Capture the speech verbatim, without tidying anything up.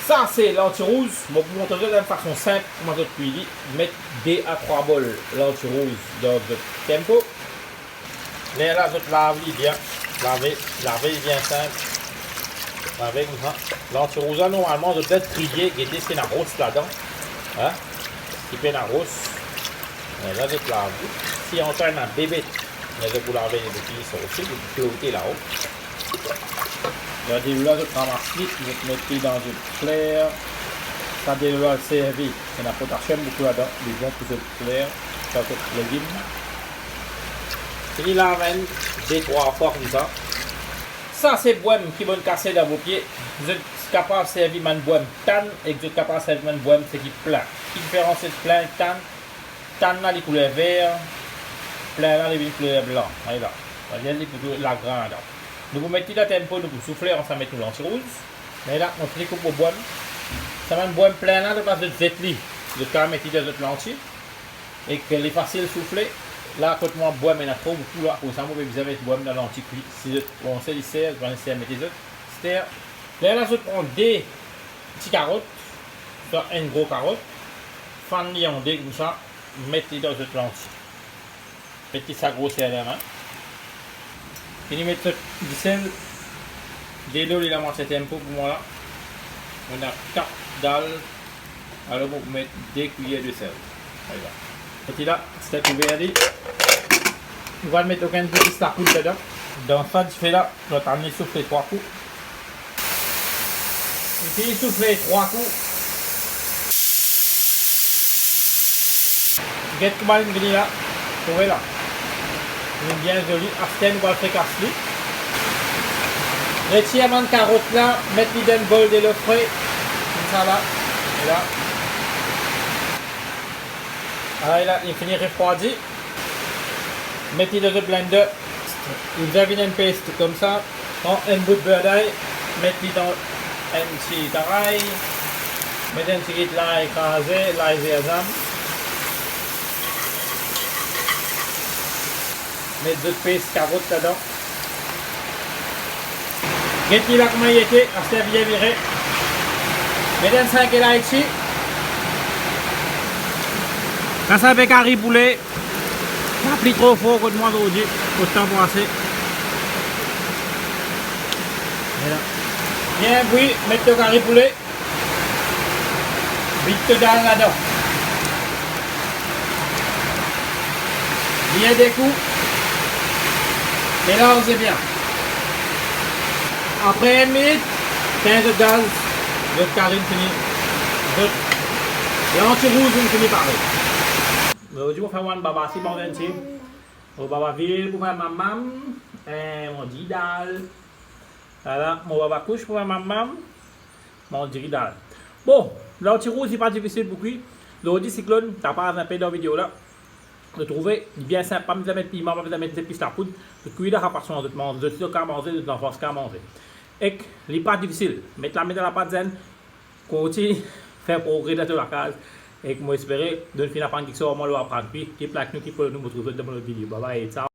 Sa se lanti rouz. Mo pou montre zot enn fason sinp kouma zot kwi li. Met de a trwa bol lanti rouz dan zot tempo. Lerla zot lav li bien. Lave, lave li bien sinp. Lave koumsa. Lanti rouz la, normalman, zot dwa triye, gete si ena ros ladan. Hein? Si pena ros. Lerla zot lav li. Si ankor ena bebet, me zot pou lave li, pou li sorti, li pou flote lao. Lerla zot ramas li, zot met li dan zot fler. Sa delo la servi, ena potasiom boukou ladan, li bon pou zot fler, sa zot legim. Fini lav enn de trwa fwa koumsa. Sa se bwem ki bann kase dan mo pie. Zot kapav servi bann bwem tann, ek zot kapav servi bann bwem seki plin. Ki diferans ant plin ek tann? Tann la, li kouler ver, plin la, li vinn kouler blan. Ala. Savedir li pou touzour lagrin ladan. Nou pou met li dan tempo, nou pou soufle ansam ek nou lanti rouz. Me la, mo fini koup mo bwem. Sa bann bwem plin la, zot pa zot zet li. Zot kapav met li dan zot lanti. Ek li fasil soufle. La, kot mwa bwem ena tro boukou la, koumsa mo pe bizin met bwem dan lanti kwi. Si zot panse li ser, zot pa neseser met li zot. Lerla zot pran de ti karot, swa enn gro karot, fann li an de koumsa, met li dan zot lanti. Met li sa groser lame. Fini met zot disel, delo li la mwatie tempo pou mwa la. Mo ena kat dal, alor mo pou met de kwiyer disel. Ala. Met li la, aster kouver li. Nou pa met okenn zepis lapoud ladan. Dan sa dife la, nou tann li soufle trwa kou. Li fini soufle trwa kou. Get kouma li vini la. Trouve la. Li bien zoli. Aster nou pral frikas li. Retir bann karot la, met li dan enn bol delo fre. Koumsa la. E la. Ala, li fini refrwadi. Met li dan zot blender. Li vinn enn past koumsa. Pran enn bout berday, met li dan enn ti karay. Met enn tigit lay kraze, lay zinzam. Met zot past karot ladan. Get li la kouma li ete, aster bien vire. Met enn sink elaitsi. Sa, sa pe kari poule. Pa pli tro for kot mwa zordi, kot tan pou ase. Ala. Bien bwi, met to kari poule. Vid to dal ladan. Bien dekou. Melanze bien. Apre enn minit, tegn zot gaz, zot kari fini, zot lanti rouz fini pare. Zordi mo fer bann baba si manze enn ti. Mo baba vir pou fer mamam, eh, mo diri dal. Ala, mo baba kous pou fer mamam, mo diri dal. Bon, lanti rouz, li pa difisil pou kwi. Zordi siklonn, ta paz enpe dan video la. Zot trouve, li bien sinp, pa bizin met piman, pa bizin met zepis lapoud. Zot kwi la, sa fason zot manze, zot, zot kapav manze, zot zanfan kapav manze. Ek li pa difisil. Met lame dan lapat zenn, kontign fer progre dan to lakaz. Ek mo espere, donn finn aprann kiksoz, mo lor aprann pi. Keep like nou, keep follow nou, mo trouv zot dan mo lot video. Bye bye, ciao.